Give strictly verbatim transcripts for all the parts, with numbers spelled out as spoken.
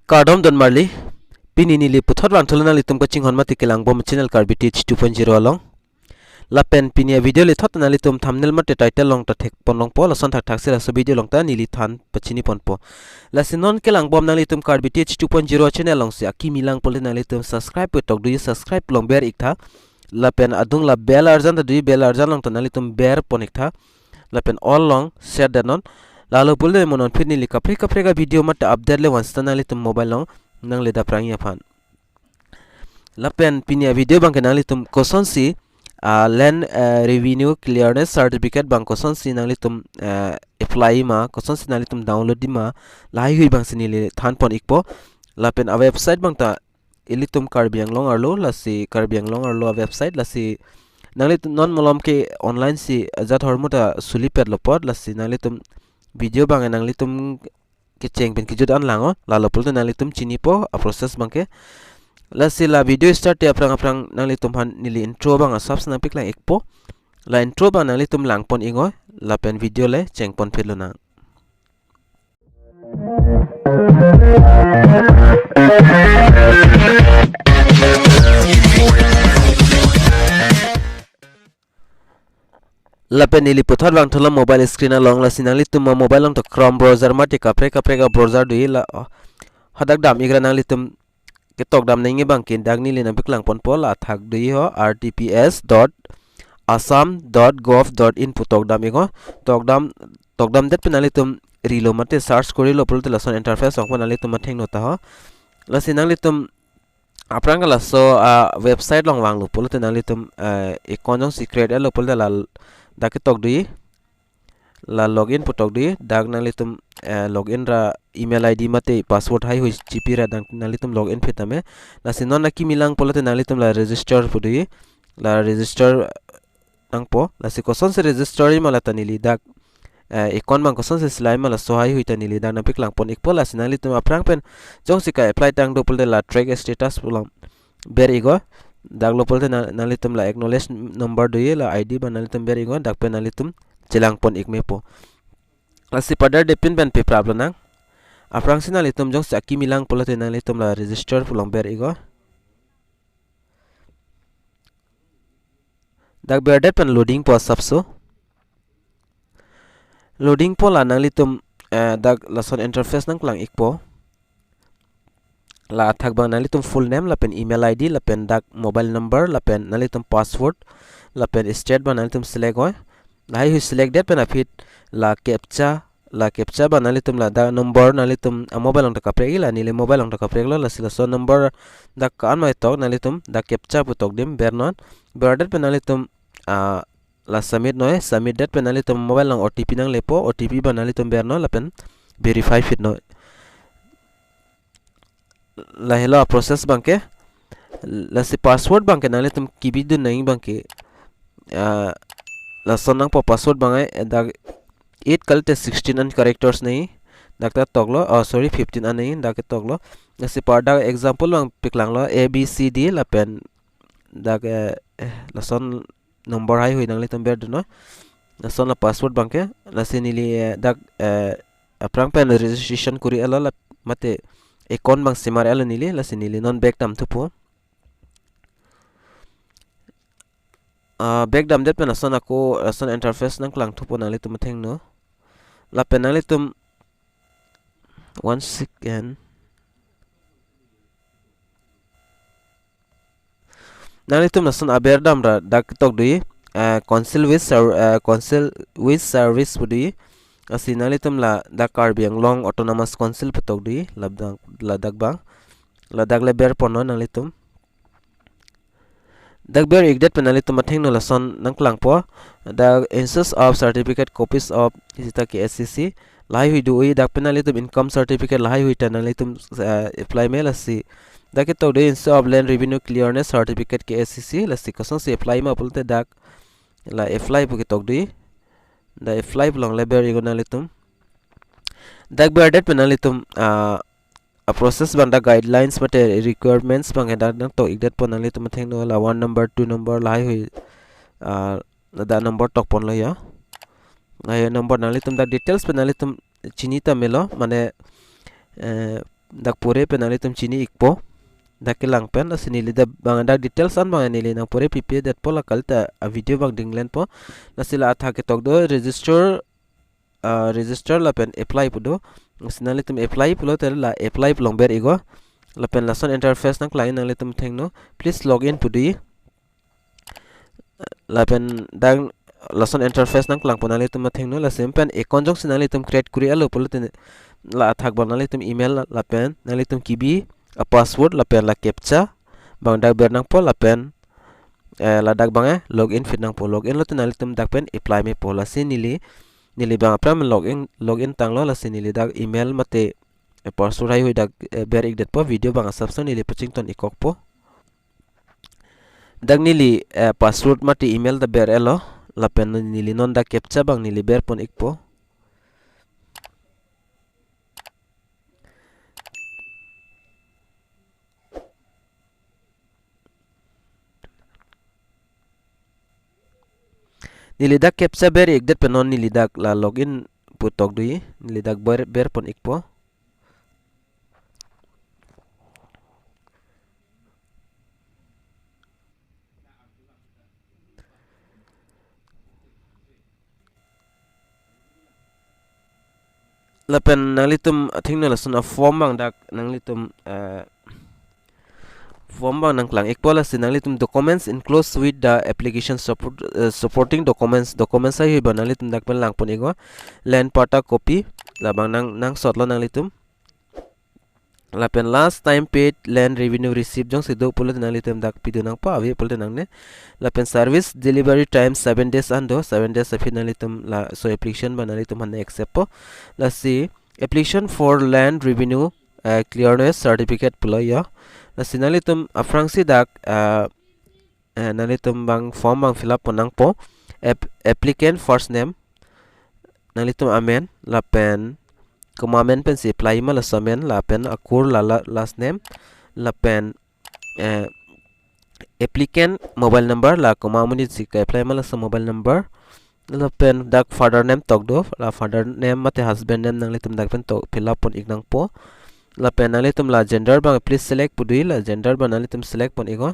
Kardom don marli, pini neli puthot vangthulo nanglitum kachinghon mate kelangbom channel Karbi Teach two point zero along. Lapen pini a-video le thot nanglitum thumbnail mate title along ta thekpon longpo, lason thakthak si laso video along ta neli than pachini ponpo. Lasi non kelangbom nanglitum Karbi Teach two point zero channel alongsi akimi lang pulote nanglitum subscribe pu tokdui, subscribe along ber iktha. Lapen adung la bell arjan ta dui, bell arjan along ta nanglitum ber pon iktha. Lapen all along share det non. Lalo pulote mo non phit neli kaprek kaprek a-video mate update le vang seta nanglitum mobile along nangle dapprang aphan. Lapen pini a-video abangke nanglitum kosonsi, ah, land, eh, revenue clearance certificate abang kosonsi nanglitum, eh, apply ma, kosonsi nanglitum download di ma, lahai hui abangsi neli than pon ikpo. Lapen a-website abang ta ilitum Karbi Anglong arlo, lasi Karbi Anglong arlo a-website, lasi nanglitum non malom ke online si ajat hormu ta sulipet lo apot, lasi nanglitum video abang nanglitum kecheng pen kejut an lang o, lalo pulote nanglitum chinipo a-process abangke. Lasi la video start te aphrang aphrang nanglitum aphan neli intro abang asap si nangpeklang ikpo. La intro abang nanglitum lang pon iknon, lapen video le cheng pon phit lonang. Lapen neli puthot vangthulo mobile screen along, lasi nanglitum a-mobile along ta Chrome browser mate kaprek kaprek a-browser dui la, oh, hadak dam ikra nanglitum ketok dam nangji abangke dak neli nangpeklang ponpo, la athak dui ho, R T P S dot assam dot gov dot in pu tok dam iknon, tok dam, tok dam det pen nanglitum rilo mate search korilo pulote lason interface ongpo, nanglitum athengno ta ho. Lasi nanglitum aphrang ke laso a-website along vanglo pulote nanglitum, eh, account jongsi create etlo pulote la dak ketok dui, la login pu tok dui, dak nanglitum, eh, login ra email I D mate password haihui chipi ra dak nanglitum login phit tame. Lasi non akimi lang pulote nanglitum la register pu dui, la register nangpo, lasi kosonsi register ma la ta neli dak, eh, account abang kosonsi selai ma laso haihui ta neli dak nangpeklang pon ikpo. Lasi nanglitum aphrang pen jongsi ka-apply tang do pulote la track status pu along ber iknon, dak lo pulote na-, nanglitum la acknowledge number dui, la I D abang nanglitum ber iknon, dak pen nanglitum chelang pon ik mepo. Lasi pada depin pen peprap lonang. Aphrangsi nanglitum jongsi akimi lang pulote nanglitum la register pu along ber iknon. Dak ber det pen loading po asapso. Loading po la nanglitum, eh, dak lason interface nangklang ikpo. La athak abang nanglitum full name lapen email I D lapen dak mobile number lapen nanglitum password lapen state abang nanglitum select iknon. Lahaihui select det pen aphi la captcha, la captcha abang nanglitum la dak number nanglitum a-mobile along ta kaprek-i, la neli mobile along ta kapreklo, lasi laso number dak ko-an ma tok nanglitum dak captcha pu tok dim ber non. Ber det pen nanglitum, ah, la submit noi, submit det pen nanglitum mobile along O T P nanglepo, O T P abang nanglitum ber non lapen verify phit noi. Lahelo a-process abangke. Lasi password abangke nanglitum kebidun nangji abangke, ah, lason nangpo password abang ai, eh, dak eight kalite sixteen an characters nangji. Dak ta toklo, oh, sorry, fifteen an nangji, dak toklo. Lasi par dak example abang peklanglo, A B C D lapen dak, eh, eh, lason number haihui nanglitum berdun noi. Lason la password abangke, lasi neli, eh, dak, eh, aphrang pen registration kori etlo la mate account abang semar etlo neli, lasi neli non back dam thupo. Ah, back dam det pen lason ako, lason interface nangklang thupo nanglitum athengno. Lapen nanglitum one second. Nanglitum lason aber dam ra dak tok dui, eh, council with ser-, eh, council with service pu dui. Lasi nanglitum la dak Karbi Anglong Autonomous Council pu tok dui, ladak, ladak abang. Ladak le ber pon non nanglitum. Dak ber ik det pen nanglitum athengno lason nangklangpo. Dak issues of certificate copies of sita K S C C. Lahaihui do-i, dak pen nanglitum income certificate lahaihui ta nanglitum, eh, apply me lasi. Dak ketok dui issue of land revenue clearance certificate K S C C, lasi kosonsi apply ma pulote dak la apply pu ketok dui. Dak apply pu along le ber iknon nanglitum. Dak ber det pen nanglitum, ah, a-process abang dak guidelines mate requirements abang dak nangtok ik detpo nanglitum athengno, la one number, two number lahaihui, ah, dak number tok ponlo ya. Lahai number nanglitum dak details pen nanglitum chini ta melo, mane, eh, dak pore pen nanglitum chini ikpo. Dak kelang pen, lasi neli dak bang dak details an bang neli nangpore pipe detpo, la kalita a video bang dinglenpo. Lasi la athak ketok do register, ah, register lapen apply pu do. Lasi nanglitum apply pulote la apply pu along ber ikpo. Lapen lason interface nangklang, nanglitum thengno, "Please log in" pu do. Lapen dak lason interface nangklangpo, nanglitum thengno. Lasi pen account jongsi nanglitum create kori-etlo pulote la athak bang nanglitum email lapen nanglitum kebi a password lapen la captcha bang dak ber nangpo lapen, eh, ladak bang, eh, log in pit nangpo. Log in lote nanglitum dak pen apply mepo. Lasi neli, neli bang aphrang log in, log in tanglo, lasi neli dak email mate, eh, password haihui dak, eh, ber ikdetpo, video bang asapso neli pachington ikkokpo. Dak neli, eh, password mate email ta ber-etlo, lapen neli non dak captcha bang neli berpon ikpo. Neli dak captcha ber ikdet pen non neli dak la log in pu tok do, neli dak ber, berpon ikpo. Lapen nanglitum athengno lason a form bang dak nanglitum, eh, form bang nangklang ikpo. Lasi nanglitum documents enclosed with the application support, eh, supporting documents, documents haihui bang nanglitum dak pen langpon ikpo. Land patta copy, labang nang, nangsotlo nanglitum. Lapen last time paid land revenue receipt jongsi do pulote nanglitum dak pidun nangpo, ave pulote nangne. Lapen service delivery time seven days an do, seven days aphi nanglitum laso application bang nanglitum han accept po. Lasi application for land revenue, eh, clearance certificate pulo yo. Lasi nanglitum aphrangsi dak, eh, eh, nanglitum bang form bang fill up pon nangpo. App-, applicant first name, nanglitum amen, lapen komat amen pensi apply ma laso amen, lapen akur la, la last name, lapen, eh, applicant mobile number, la komat amonit si ke-apply ma laso mobile number, lapen dak father name tok do, la father name mate husband name nanglitum dak pen tok fill up pon ik nangpo. Lapen nanglitum la gender bang please select pu do, la gender bang nanglitum select pon ikpo.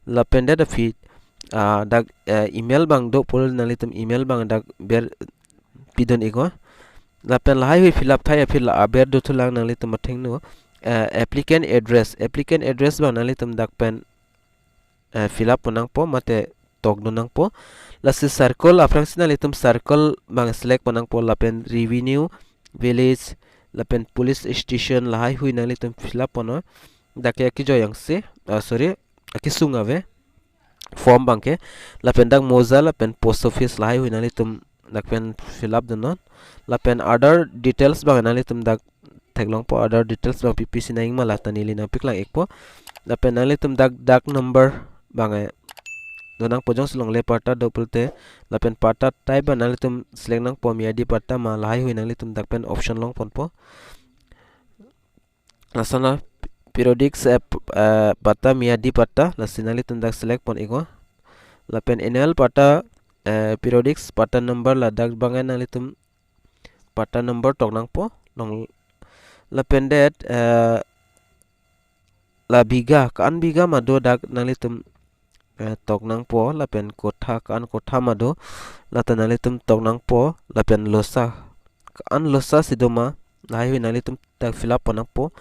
Lapen det aphi, ah, dak, eh, email bang do pulo nanglitum email bang dak ber pidun ikpo. Lapen lahaihui fill up thai aphi la aber dothulang, nanglitum athengno, eh, applicant address, applicant address bang nanglitum dak pen, eh, fill up pon nangpo mate tokdun nangpo. Lasi circle aphrangsi nanglitum circle bang select pon nangpo, lapen revenue, village, lapen police station lahaihui nanglitum fill up ponnon. Dak ke akejoi angse, ah, sorry, akesung ave form bang ke. Lapen dak moza lapen post office lahaihui nanglitum dak pen fill up dunnon. Lapen other details bang nanglitum dak theklongpo, other details bang pipi si nangma lata neli nangpiklang ikpo. Lapen nanglitum dak, dak number bang, eh, do nangpo jongsi longle patta do pulote. Lapen patta type bang nanglitum select nangpo, miyadi patta ma lahaihui nanglitum dak pen option long ponpo. Lason a periodic, eh, p-, eh, patta, miyadi patta, lasi nanglitum dak select pon ikpo. Lapen annual patta, eh, periodic patta number ladak bang nanglitum patta number tok nangpo. Long lapen det, eh, la bigha, ko-an bigha ma do dak nanglitum, eh, tok nangpo, lapen kotha, ko-an kotha ma do, lata nanglitum tok nangpo, lapen losa, ko-an losa si do ma, lahaihui nanglitum dak fill up pon nangpo.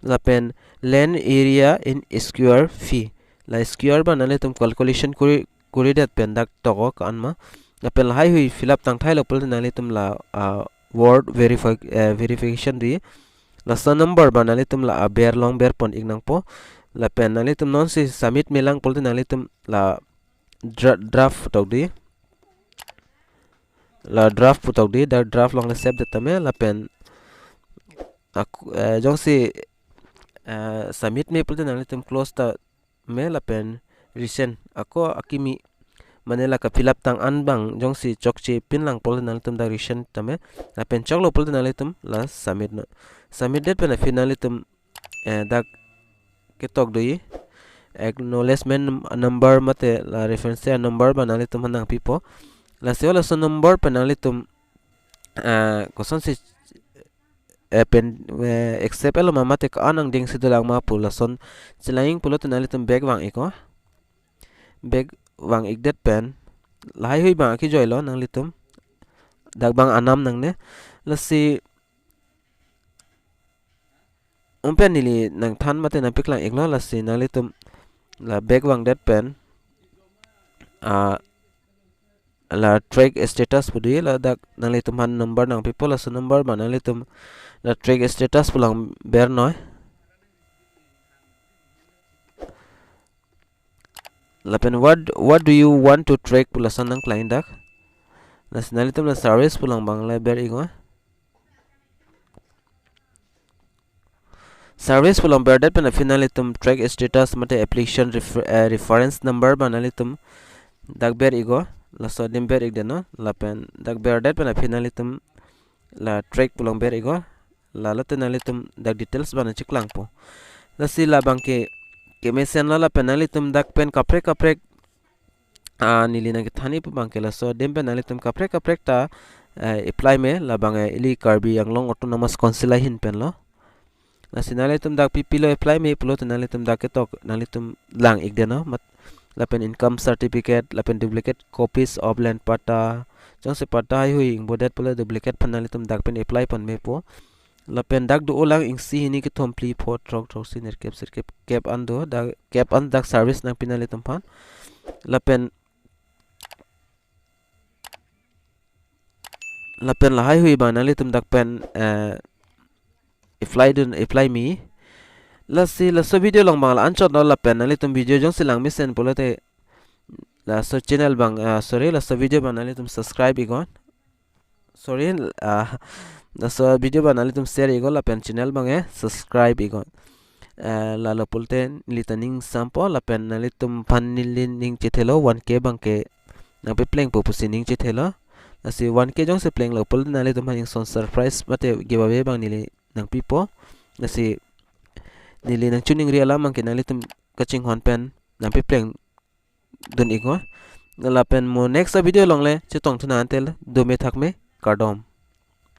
Lapen land area in square feet, la square bang nanglitum calculation kori, koridet pen dak toko ko-an ma. Lapen lahaihui fill up tangthailo pulote nanglitum la, ah, word verify, eh, verification do. Laso number bang nanglitum la aber along berpon ik nangpo. Lapen nanglitum nonsi submit melang pulote nanglitum la dra-, draft pu tok do. La draft pu tok do, dak draft along le save det tame, lapen ak-, eh, jongsi, eh, submit me pulote nanglitum close tame, lapen resend. Ako akimi, mane la ka fill up tang an bang jongsi chokche pin lang pulote nanglitum dak resend tame. Lapen choklo pulote nanglitum la submit non. Submit det pen aphi nanglitum, eh, dak ketok do, acknowledgement num-, number mate la reference number bang nanglitum han nangpipo. Lasi laso number pen nanglitum, eh, kosonsi eh, pen, eh, accept-lo ma mate ko-an angdeng si dolang ma pu lason chelang pulote nanglitum back vang-iknon. Back vang-ikdet pen lahaihui abang akejoilo nanglitum. Dak abang anam nangne. Lasi un pen neli nangthan mate nangpeklang-iklo, lasi nanglitum la back vangdet pen, ah, la track status pu do, ladak nanglitum aphan number nangpipo, laso number abang nanglitum la track status pu lang bernoi. Lapen what, what do you want to track pu lason nangklang dak. Lasi nanglitum la service pu lang abang le ber-iknon. Service pu lang berdet pen aphi nanglitum track status mate application refer-, eh, reference number abang nanglitum dak ber-iknon. Laso adim ber-ikdetnon. Lapen dak berdet pen aphi nanglitum la track pu lang ber-iknon. Lalote nanglitum dak details abang nangcheklangpo. Lasi labang ke kemesenlo, lapen nanglitum dak pen kaprek kaprek, ah, neli nangkethan-ikpo abang ke laso adim pen nanglitum kaprek kaprek ta, eh, apply me, labang, eh, ili Karbi Anglong Autonomous Council ahin penlo. Lasi nanglitum dak pipilo apply me pulote nanglitum dak ketok nanglitum lang-ikdetnon mat, lapen income certificate, lapen duplicate copies of land patta, jongsi patta haihui ingbodet pulo duplicate aphan nanglitum dak pen apply pon mepo. Lapen dak do-olang isi hini kethom phli pho throk throksi nerkep sirkep, kep an do, dak kep an dak service nangpi nanglitum aphan. Lapen, lapen lahaihui abang nanglitum dak pen, eh, apply dun, apply me. Lasi laso video along abang la anchotlo, lapen nanglitum video jongsi lang mesen pulote laso channel abang, ah, sorry, laso video abang nanglitum subscribe-iknon. Sorry, ah, laso video abang nanglitum share-iknon, lapen channel abang, eh, subscribe-iknon. Eh, lalo pulote neli ta ning sampo, lapen nanglitum aphan neli ning chethelo one K abang ke nangpeplengpo pusi ning chethelo. Lasi one K jongsi plenglo pulote nanglitum aphan ingson surprise mate giveaway abang neli nangpipo. Lasi neli nangchiningri alam abang ke nanglitum kachinghon pen nangpepleng dun-iknon. Lapen mo next video along le chetongthu nang, antel dome thakme, kardom.